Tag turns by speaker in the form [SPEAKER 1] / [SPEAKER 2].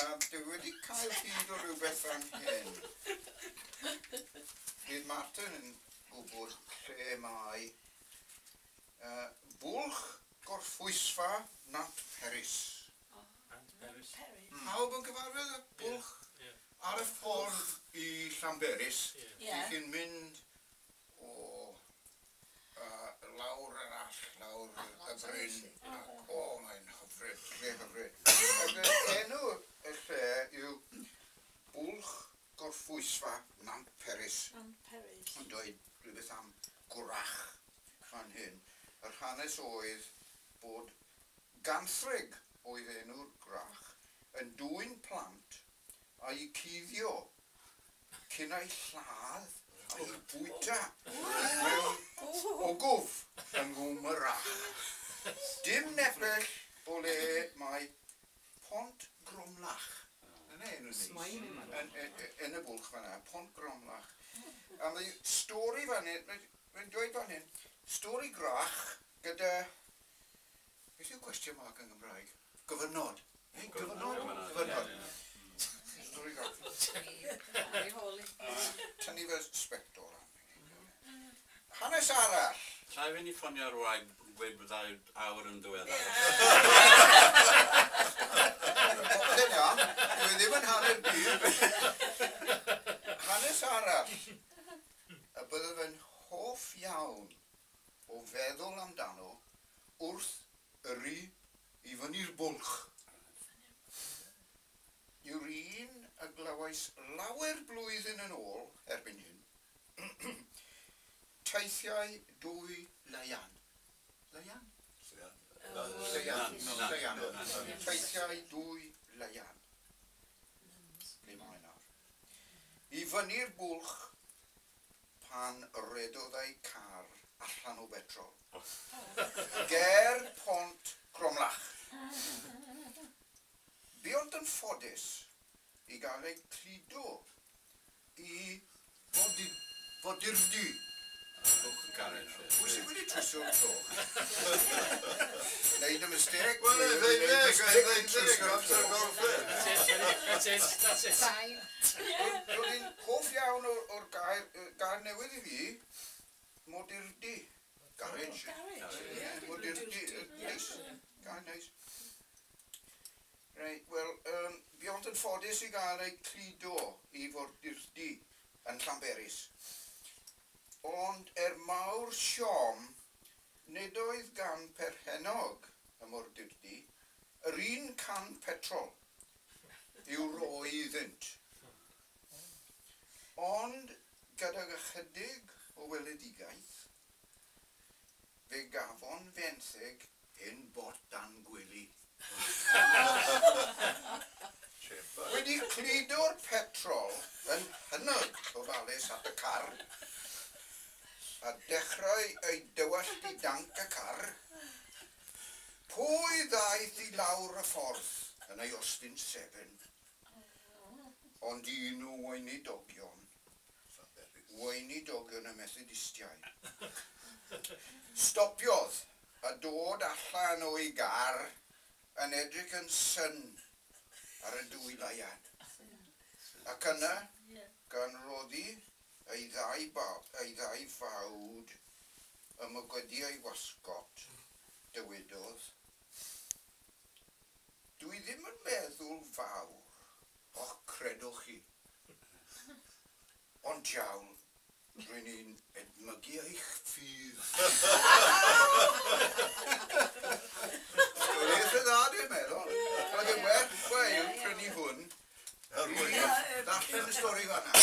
[SPEAKER 1] Dwi wedi cael hyd o rhywbeth fan hyn. Bydd Martin yn gwybod lle mae Bwlch Gorffwysfa Nant Peris.
[SPEAKER 2] Nant Peris.
[SPEAKER 1] Pawb yn gyfarwydd â Bwlch? Ar y ffordd i Llanberis, chi'n mynd o lawr yr all, lawr y bryn, ac o, mae'n hyfryd, lle hyfryd. Ac enw y lle yw Bwlch Gorffwysfa Nant Peris.
[SPEAKER 3] Nant Peris.
[SPEAKER 1] Yn dweud rhywbeth am gwrach fan hyn. Yr hanes oedd bod Ganthrig oedd enw'r gwrach yn dwyn plant a'i cuddio cyn ei lladd a'i bwyta mewn ogwf yng Nghwm-yr-Rach. Dim nepell o le mae Pont Gromlach. Dyna enw neis. Yn y bwlch fan'na, Pont Gromlach. A mae stori fan hyn, mae'n dweud fan hyn, stori grach gyda, beth yw question mark yn Gymraeg? Gofynod. Gofynod? Gofynod. Stori grach. Tynnu fy sbectol am. Hanes arall.
[SPEAKER 4] Llai fynd i ffonio'r wraig gweud byddai awr yn ddiweddar.
[SPEAKER 1] Popeth yn iawn. Dwi ddim yn hanner byd. Hanes arall. Y byddaf yn hoff iawn o feddwl amdano wrth yrru i fyny'r bwlch. Yw'r un y glywais lawer blwyddyn yn ôl erbyn hyn. Teithiau dwy leian. Leian? Lleian. Lleian. Teithiau dwy leian. Ble mae nawr? I fyny'r bwlch pan redodd ei car allan o betrol. Ger Pont Cromlach. Buont yn ffodus i gael eu cludo i Fodurdy. Pwy sydd wedi trwsio'r cloch? Neud y mistake.
[SPEAKER 5] Wel,
[SPEAKER 2] That's it, that's it.
[SPEAKER 1] Roedd hi'n hoff iawn o'r gair newydd i fi, Modurdy. Garage. Modurdy. Neis. Gair neis. Reit, wel, buont yn ffodus i gael eu cludo i Fodurdy yn Llanberis. Ond mawr siom, nid oedd gan perchennog y Modurdy yr un can petrol i'w roi iddynt. Ond gydag ychydig o weledigaeth, fe gafon fenthyg hen bot dan gwely. Wedi cludo'r petrol yn hynod ofalus at y car, a dechrau ei dywallt i danc y car, pwy ddaeth i lawr y ffordd yn ei Austin 7, ond un o weinidogion y Methodistiaid. Stopiodd a dod allan o'i gar yn edrych yn syn ar y dwy laian. Ac yna, gan roddi ei ddau fawd ymwgodi ei wasgot, dywedodd, dwi ddim yn meddwl fawr o'ch credwch chi. Ond diawl, rwy'n i'n edmygu eich ffydd. Stori eitha dda, dwi'n meddwl. Roedd yn werth chweil prynu hwn. Ddarllen y stori fan'na.